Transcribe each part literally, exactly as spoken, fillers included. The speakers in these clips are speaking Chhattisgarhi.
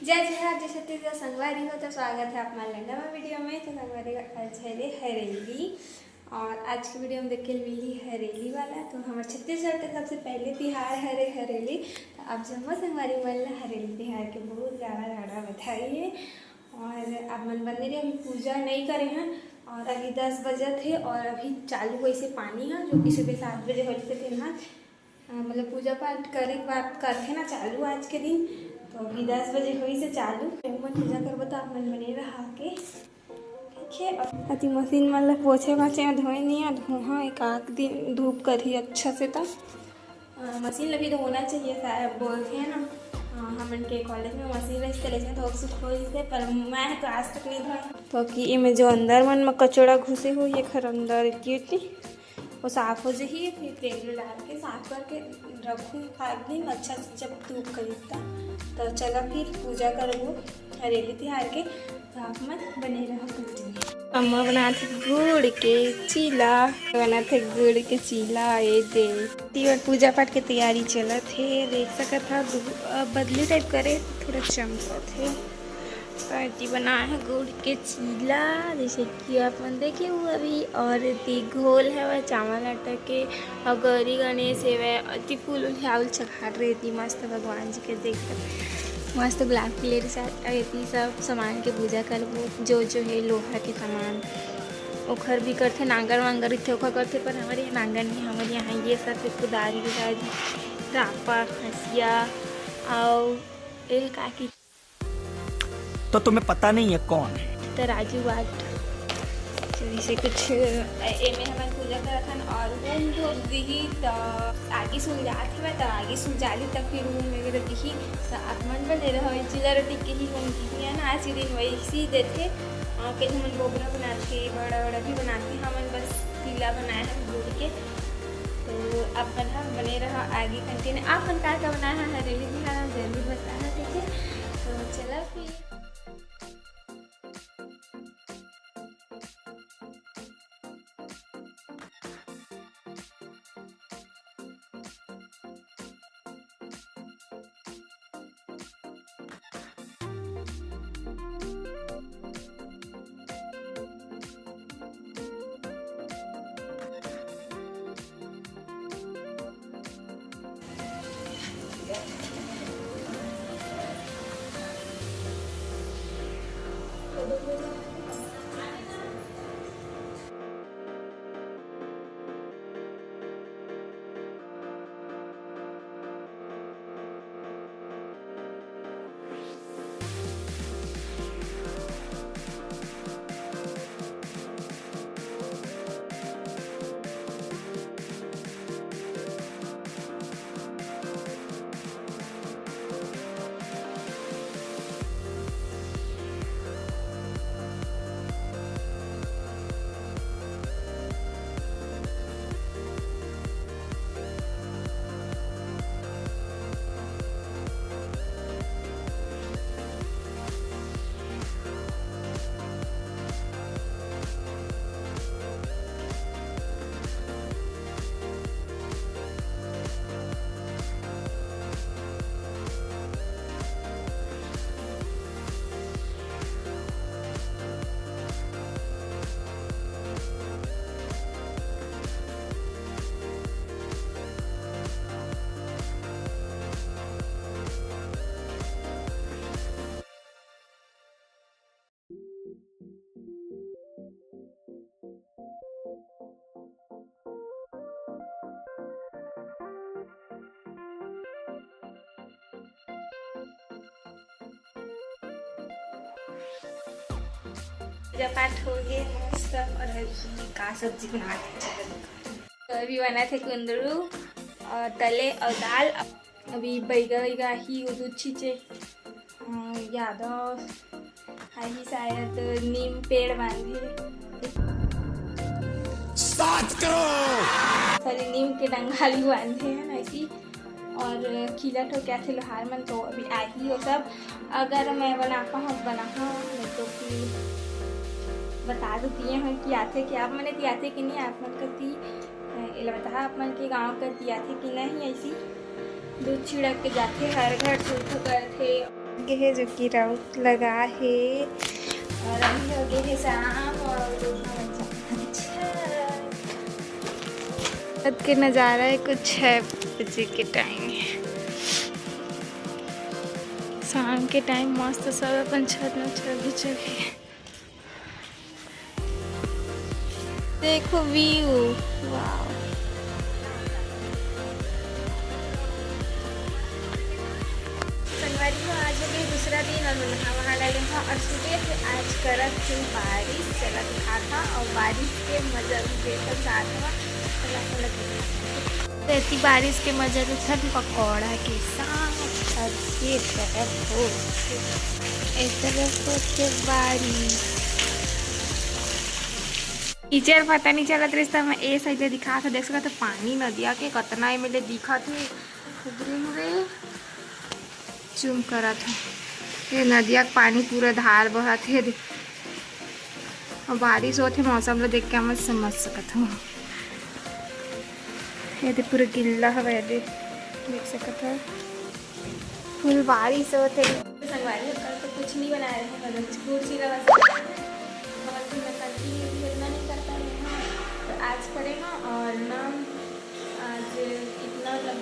जय जोहार, जय छत्तीसगढ़ संगवारी हो, तो स्वागत है आप मन ला नवा वीडियो में। तो संगवारी हो, आज हरे हरेली और आज के वीडियो में देखे मिली हरेली वाला। तो हमर छत्तीसगढ़ के सबसे पहले तिहार हरे हरेली। तो आप जम्मो संगवारी मन ला हरेली तिहार के बहुत गाड़ा गाड़ा बधाई है। और आप मन बने रहे, अभी पूजा नहीं करे हैं और अभी दस बजत है और अभी चालू वैसे पानी है, जो कि सुबह सात बजे हो जाते थे ना। हाँ, मतलब पूजा पाठ करे के बाद करथे ना चालू आज के दिन, तो अभी दस बजे होई से चालू। तो मन पूजा करबो तो आप मन बने रहा के, ठीक है। और अति मशीन मन ला पोछे पाछे में धोए नहीं है, धोहा एक आध दिन धूप करही अच्छा से, तब अ, मशीन ला भी धोना चाहिए शायद, बोलते हैं ना। अ, हमन के कॉलेज में मशीन रहिस ते लेकिन धोक सुख हो जैसे, पर मैं तो आज तक नहीं धोए। तो कि इमे जो अंदर मन में कचड़ा घुसे हो, ये खर अंदर गिरती, वो साफ हो जाही। फिर तेल डाल के साफ करके रखूँ पाँच दिन अच्छा से, जब धूप करी तब। तो चला फिर पूजा करबो हरेली तिहार के, तो आप मन बने रहो पूजा में। अम्मा बनात हे गुड़ के चीला, बनात हे गुड़ के चीला। ये दे तीवर पूजा पाठ के तैयारी चलत हे, देख सकत हा दु-, अ, बदली टाइप करे, थोड़ा चमकत हे। तो एती बनाए हे गुड़ के चीला, जैसे कि आप मन देखे हो अभी। और एती घोल हवय चावल आटा के, और गौरी गणेश हवय, एती फूल उल हे, आउल चघाट रहे एती मस्त भगवान जी के। देख सकत मस्त गुलाब के लेरी सा, एती सब सामान के पूजा करबो, जो जो हे लोहा के सामान, ओखर भी करथे, नांगर वांगर रहिथे ओखर करथे, पर हमर यहाँ नांगर नहीं, हमर यहाँ ये सब कुदारी उदारी, रापा, हंसिया, अउ ए का की तो तुम्हें पता नहीं है कौन। तराजू बाट, तो इसे कुछ, ए-, एमे हमन पूजा करत हन और हूम धूप दिही, त आगी सुलझात हवय, त आगी सुलझा ली, त फिर हूम वगैरह दिही। त आप मन बने रहो, चीला रोटी के ही हूम दिही, है ना। आज के दिन वैसे ही देथे, अ, कहीं हमन बोबरा बनाथे, बड़ा बड़ा भी बनाथे, हमन बस चीला बनाए हन गुड़ के। तो आप मन ह बने रहा आगे कंटिन्यू। आप मन का का बनाए हन हरेली तिहार, जरूर बताना, ठीक है। तो चला फिर। पूजा पाठ हो गए मस्त। और अभी का सब्जी बनात हे, तो अभी बनात हे कुंदरू और तले और दाल। अभी बैगा वैगा ही वो दूध छींचे, अ, यादव आही शायद नीम पेड़ बांधे। सात करोड़। सॉरी, नीम के डंगाल ही बांधे हैं ऐसी। और खीला ठोक्याथे लोहार मन, तो अभी आही वो सब। अगर मैं बना पाऊँ तो बना, हाँ, नहीं तो फिर बता देती हूँ कि आथे कि आप मने ती आथे कि नहीं, आप मन कती, अ, एला बता, आप मन के गाँव कती आथे कि नहीं ऐसी। दूध छिड़क के जाथे, हर घर शुद्ध करथे। गे हे, जो कि राउत लगा हे और अभी हो गे हे शाम और दोनों बज जात हे छः। रात के नज़ारा हे, कुछ छः बजे के टाइम हे। शाम के टाइम मस्त सब अपन छत में चढ़े चढ़े। देखो व्यू, वाओ। संगवारी हो, आज हो गे दूसरा दिन और नहा वहा डाले हो और सुबह से आज करत हे बारिश, चला दिखात हा और बारिश के मजा भी देखो साथ में। चला, चला, चला। तेती बारिश के मजा लेथन पकौड़ा के साथ और ये तरफ हो, ए तरफ हो के बारिश। टीचर पता नहीं चलत रहिस, त मैं ए साइड ले दिखात हूँ। देख सकत हो पानी नदिया के कतना एमे ले दिखत हे, उगरे हुए जूम करत हूँ। ये नदिया के पानी पूरा धार बहत हे। अउ बारिश होत हे, मौसम ला देख के मैं समझ सकत हूँ। ये दे पूरा गिल्ला हवय, ये दे देख सकत हव, फुल बारिश होत हे। संगवारी हो, कल तो कुछ नहीं बनाए रहे, मतलब कुछ गुड़ चीला बस बनाए रहे। और फिर मैं कंटिन्यू भी उतना नहीं कर पाए ना, तो आज करेगा। और ना आज इतना मतलब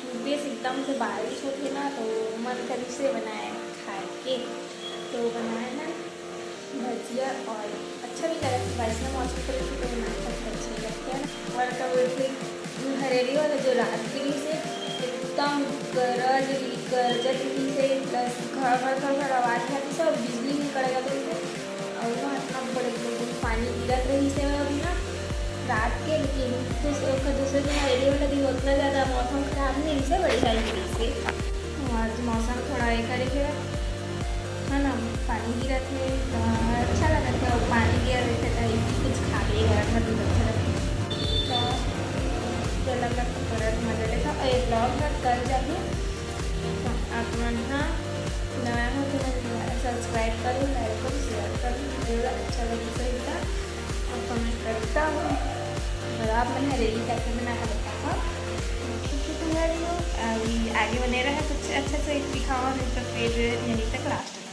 सुबह से एकदम से बारिश होत हे ना, तो मन करिस हे बनाए खाए के, तो बनाए ना भजिया। और अच्छा भी लगा, बारिश में मौसम पर तो नाश्ता भी अच्छा ही लगता है ना। और क्या बोलते, हरेली वाला जो रात के रहिस हे, एकदम गरज रहिस, गरजत रहिस हे, प्लस घर घर घर घर आवाज आतिस हे और बिजली भी कड़क जात रहिस हे। और वहाँ इतना बड़े बड़े पानी गिरत रहिस हे अभी ना रात के, लेकिन दूसरे, ओकर दूसरे दिन हरेली वाला दिन उतना ज़्यादा मौसम खराब नहीं रहिस हे, बढ़िया ही रहिस हे। आज मौसम थोड़ा ये करे हे, है ना, पानी गिरत हे, तो अच्छा लगत हे, और पानी गिरत रहिथे, तो एक कुछ खा के गरम गरम अच्छा लगथे। तो गरम गरम पकौड़ा के मजा लेथव। ये vlog ह कल जाही, तो आप मन ह नया हो तो मन सब्सक्राइब करो, लाइक करो, शेयर करो, वीडियो ला अच्छा लगे तो एक बार और कमेंट करता हूँ। और आप मन हरेली कैसे बनाए बताओ। ठीक है, तुम्हारी हो अभी आगे बने रहे, कुछ अच्छा से दिखाओ, नहीं तो फिर यहीं तक लास्ट।